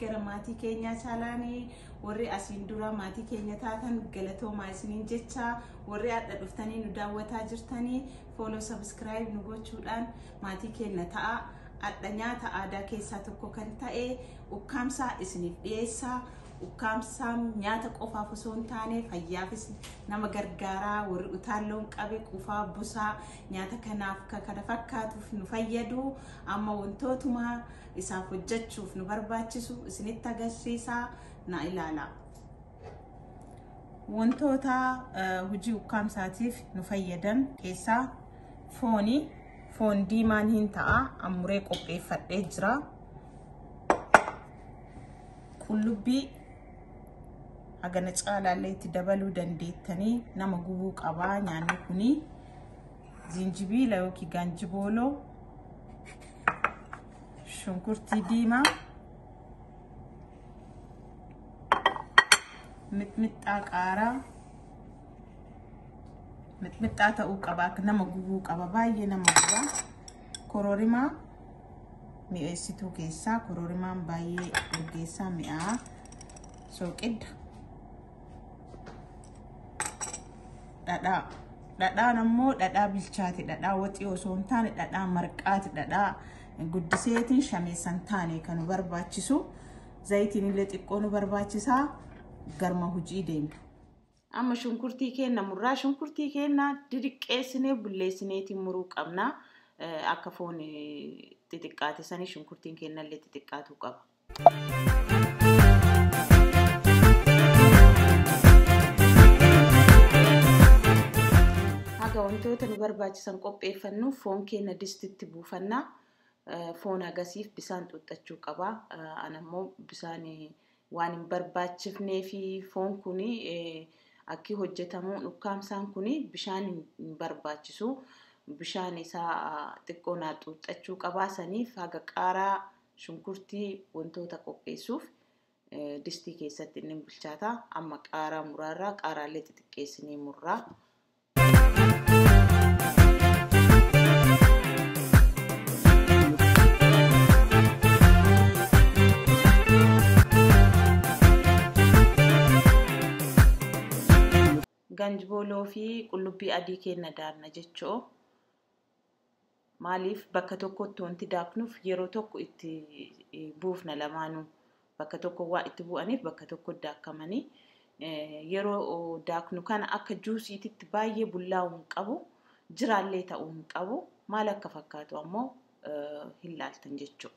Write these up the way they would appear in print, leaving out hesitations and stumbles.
gara maatii keenyaa chaalaanii warri asiin dura maatii keenya taatan galatoomaa isiniin jecha warri adda dhuftanii nu daawwataa jirtanii follow subscribe nu gochuudhaan maatii keenya ta'a. Adda nyaata aadaa keessaa tokko kan ta'e ukkaamsaa isiniif dhiyeessaa. Ukkaamsaan nyaata qofaaf osoo hin taane fayyaafis nama gargaaraa warri utaalloon qabe qufaa busaa nyaata kanaaf kana fakkaatuuf nu fayyadu amma wantootuma isaaf hojjechuuf nu barbaachisu isinitti agarsiisaa na ilaala. Wantoota hojii ukkaamsaatiif nu fayyadan keessaa fooni, foon diimaan hin ta'a ammuree qopheeffadhee jira. Qullubbii hagana caalaallee itti dabaluu dandeettanii nama gubuu qabaa nyaanni kuni. Zinjibiila yookiin gaanjibooloo, shunkurtii diimaa, mixmixaa qaaraa, mixmixaa ta'uu qaba nama gubuu qaba baay'ee nama gubaa. Kororimaa mi'eessituu keessaa kororimaan baay'ee urgeessaa mi'aa. Sooqidda, dhadhaa, dhadhaan ammoo dhadhaa bilchaate dhadhaa waxii osoo hin taane dhadhaa marqaati dhadhaa guddiseetiin shameessan taane kan nu barbaachisu. Zayitiin illee xiqqoo nu barbaachisaa. Garma hojii deemna. Amma shunkurtii keenya murraa, shunkurtii keenya didiqqeessinee bulleessineetiin muruu qabna. Akka foon xixiqqaate sanii shunkurtiin keenya illee xixiqqaatuu qaba. Haga wantoota nu barbaachisan qopheeffannu foon keenya distitti buufanna. Foon agasiif bisaan xuuxxachuu qaba. Ana immoo bisaan waan hin barbaachifnee fi foon kun akki hojjetamu ukkaamsaan kun bishaan hin barbaachisu. Bishaan isaa xiqqoo naa xuuxxachuu qabaa saniif haga qaaraa shunkurtii wantoota qopheessuuf distii keessatti inni bilchaata. Amma qaaraa muraarraa qaaraallee xixiqqeessinee murraa. Ganjibooloo fi qullubbii adii keenya daakna jechoo. Maaliif bakka tokkotti wanti daaknuuf yeroo tokko itti buufna lamaanuu bakka tokko waa itti bu'aniif bakka tokko daakamanii yeroo daaknu kana akka juusiititti baay'ee bullaa'uu hin qabu, jiraallee ta'uu hin qabu, maal akka fakkaatu ammoo hin laaltan jechuu.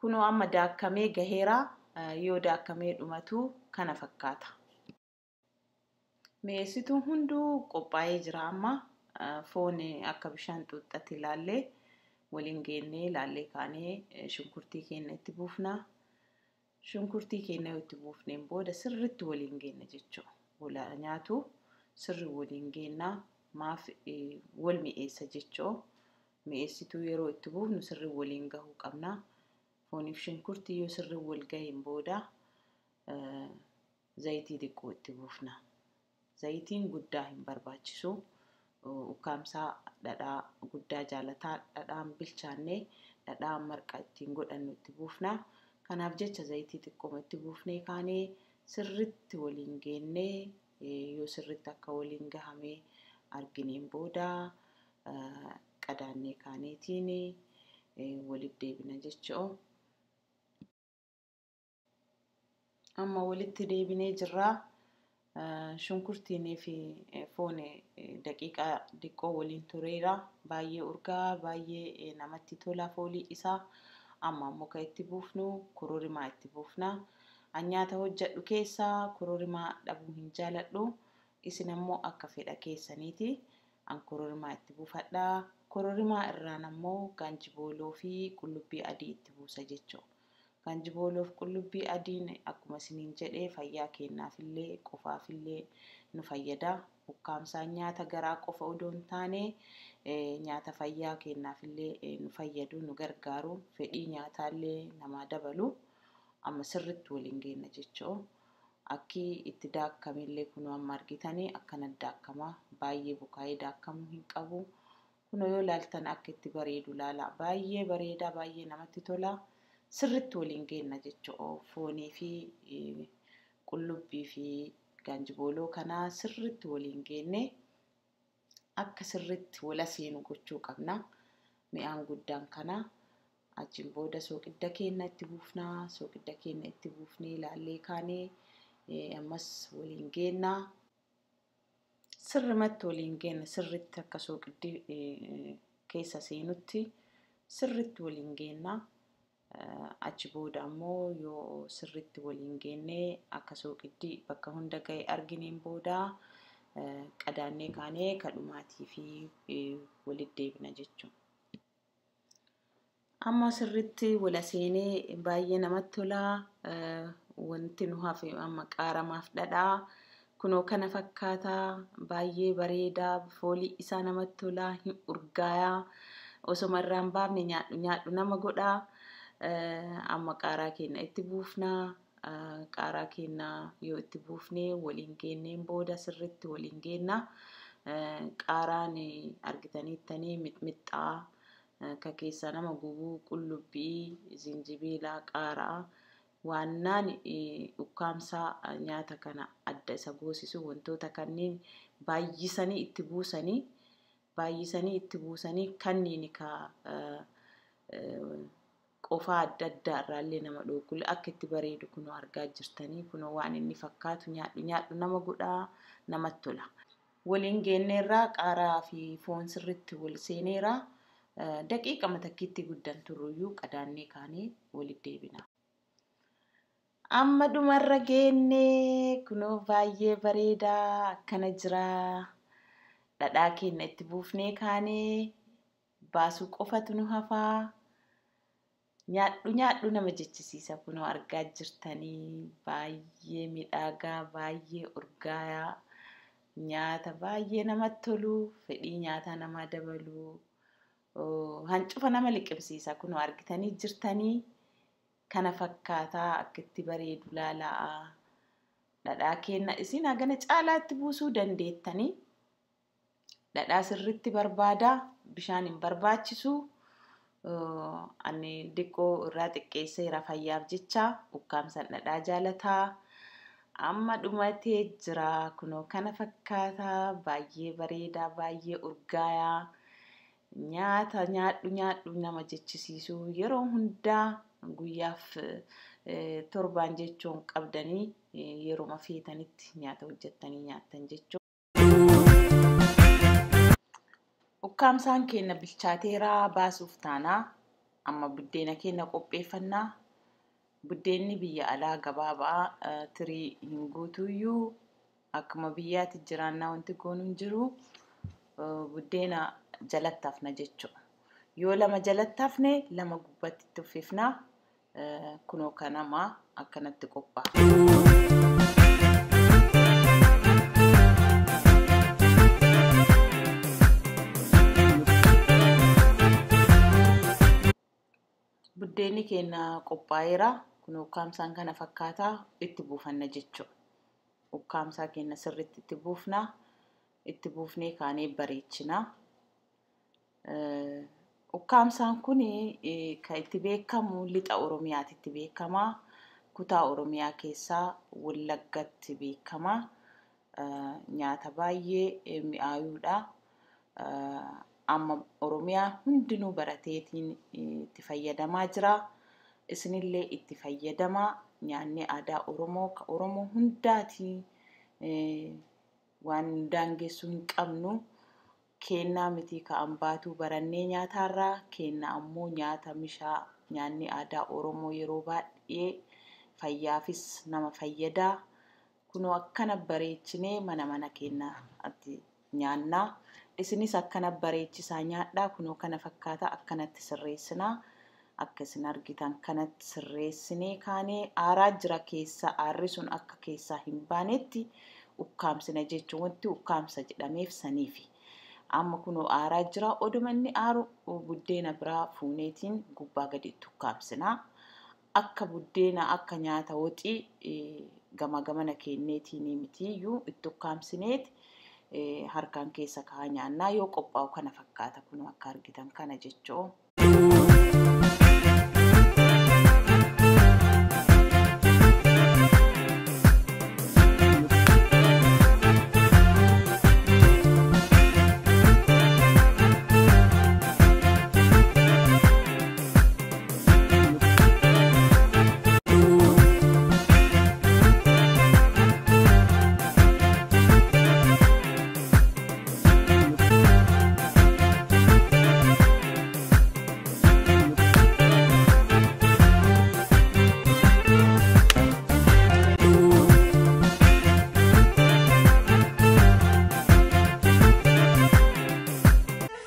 Kunoo amma daakkamee gaheera. Yoo daakkamee dhumatu kana fakkaata. Mi'eessituun hunduu qophaa'ee jira amma. Foon akka bishaan xuuxxatti ilaallee waliin geennee ilaallee kaanee shunkurtii keenya itti buufna. Shunkurtii keenya yoo itti buufneen booda sirriitti waliin geenna jechuudha. Wal nyaatu sirri waliin geenna maaf wal mi'eessa jechuudha. Mi'eessituu yeroo itti buufnu sirri waliin gahuu qabna. Fooniif shunkurtii yoo sirri wal gaheen booda zayitii xiqqoo itti buufna. Zayitiin guddaa hin barbaachisu. Ukkaamsaa dhadhaa guddaa jaalataa dhadhaan bilchaannee dhadhaa marqa ittiin godhannu itti buufna. Kanaaf jecha zayitii xiqqooma itti buufnee kaanee sirriitti waliin geennee yoo sirriitti akka waliin gahamee argineen booda qadaannee kaaneetiin walitti deebina jechuudha. Amma walitti deebinee jirra. Shunkurtiinii fi foon daqiiqaa xiqqoo waliin tureera. Baay'ee urgaa, baay'ee namatti tola foolii isaa. Amma ammoo kan itti buufnu kororimaa itti buufna. An nyaata hojjedhu keessaa kororimaa dhabuu hin jaaladhu. Isin ammoo akka fedha keessaniiti. An kororimaa itti buufadha. Kororimaa irraan ammoo gaanjibooloo fi qullubbii adii itti buusa jechuudha. Gaanjibooloo fi qullubbii adiin akkuma isiniin jedhee fayyaa keenyaafillee qofaafillee nu fayyada. Ukkaamsaan nyaata garaa qofa odoo hin taane nyaata fayyaa keenyaafillee nu fayyadu, nu gargaaru, fedhii nyaataallee namaa dabalu. Amma sirriitti waliin geenna jechuudha. Akki itti daakkamillee kunoo amma argitanii akkana daakkamaa baay'ee bukaayee daakkamuu hin qabu. Kunoo yoo ilaaltan akka itti bareedu ilaala. Baay'ee bareedaa, baay'ee namatti tola. Sirriitti waliin geenna jechuudha. Foonii fi qullubbii fi gaanjibooloo kanaa sirriitti waliin geenne akka sirriitti wal seenu gochuu qabna. Mi'aan guddaan kana. Achiin booda sooqidda keenya itti buufnaa. Sooqidda keenya itti buufnee ilaallee kaanee ammas waliin geenna. Sirrimatti waliin geenna. Sirriitti akka sooqiddi keessa seenutti sirriitti waliin geenna. Achi booda ammoo yoo sirriitti waliin geennee akka sooqiddi bakka hunda ga'e argineen booda qadaannee kaanee kadhumaatii fi walitti deebina jechuudha. Amma sirriitti wal seenee baay'ee namatti tola. Wanti nu hafe amma qaaramaaf dhadhaa. Kunoo kana fakkaataa baay'ee bareedaa, foolii isaa namatti tola, hin urgaayaa. Osoma irraa hin baafne nyaadhu nyaadhu nama godhaa. Amma qaaraa keenya itti buufnaa. Qaaraa keenya yoo itti buufnee waliin geenneen booda sirriitti waliin geenna. Qaaraan argitaniittanii mixmixxaa ka keessaa nama gubuu, qullubbii, zinjibiila, qaaraa waannaan ukkaamsaa nyaata kana adda isa goosisu wantoota kanneen baay'isanii itti buusanii kanneen ka qofaa adda addaa irraallee nama dhoogule akka itti bareedu kunoo argaa jirtanii. Kunoo waan inni fakkaatu nyaadhu nyaadhu nama godhaa, namatti tola. Waliin geenneerraa qaaraa fi foon sirriitti wal seeneera. Daqiiqama takkiitti guddan turruyyuu qadaannee kaanee walitti deebina. Amma dhumarra geennee kunoo baay'ee bareedaa akkana jira. Dhadhaa keenya itti buufnee kaanee baasuu qofatu nu hafaa. Nyaadhu nyaadhu nama jechisiisa. Kunoo argaa jirtanii baay'ee miidhagaa, baay'ee urgaayaa, nyaata baay'ee namatti tolu, fedhii nyaataa namaa dabalu, hancufa nama liqimsiisa. Kunoo argitanii jirtanii kana fakkaataa akka itti bareedu laalaa. Dhadhaa keenya isin hagana caalaatti buusuu dandeettanii. Dhadhaa sirriitti barbaada, bishaan hin barbaachisu. Ani diqqoo irraa xiqqeesseera fayyaaf jecha. Ukkaamsaan dhadhaa jaalataa. Amma dhumatee jira. Kunoo kana fakkaataa baay'ee bareedaa, baay'ee urgaayaa. Nyaata nyaadhu nyaadhu nama jechisiisu yeroo hundaa guyyaaf torbaan jechuun qabdanii yeroo feetanitti nyaata hojjettanii nyaattan jechuudha. Ukkaamsaan keenya bilchaateeraa baasuuf taanaa. Amma buddeena keenya qopheeffannaa. Buddeenni biyya alaa gabaabaa tirii hin guutuyyuu akkuma biyyaatti jiraannaa wanti goonu hin jiru. Buddeena jalatti hafna jechuudha. Yoo lama jalatti hafne lama gubbaatti itti uffifna. Kunoo kanama akkanatti qophaa'a. Buddeenni keenya qophaa'eera. Kun ukkaamsaan kana fakkaataa itti buufanna jechuudha. Ukkaamsaa keenya sirriitti itti buufna. Itti buufnee kaanee bareechina. Ukkaamsaan kun kan itti beekamu lixa Oromiyaatti beekama. Kutaa Oromiyaa keessaa Wallaggatti beekama. Nyaata baay'ee mi'aayuudha. Amma Oromiyaa hundinuu barateetiin itti fayyadamaa jira. Isinillee itti fayyadamaa. Nyaanni aadaa Oromoo ka Oromoo hundaati. Waan daangessuu hin qabnu. Kennaa miti ka hambaatuu barannee nyaataarraa. Kennaa ammoo nyaata mishaa nyaanni aadaa Oromoo yeroo baay'ee fayyaafis nama fayyada. Kunoo akkana bareechinee mana mana keenyaatti nyaannaa. Isinis akkana bareechisaa nyaadhaa. Kunoo kana fakkaata, akkanatti sirreessinaa. Akka isin argitan kanatti sirreessinee kaanee aaraa jira keessa, aarri sun akka keessaa hin baanetti ukkaamsina jechuun wanti ukkaamsa jedhameef saniifi. Amma kunoo aaraa jira, oduma inni aaru buddeena biraa fuuneetiin gubbaa gaditti ukkaamsinaa. Akka buddeena akka nyaata woxii gama gamana kenneetiin mitiiyyuu itti ukkaamsineeti harkaan keessa kaa'aa nyaannaa. Yoo qophaa'u kana fakkaata, kunoo akka argitan kana jechuu.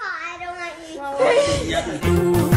I don't want you.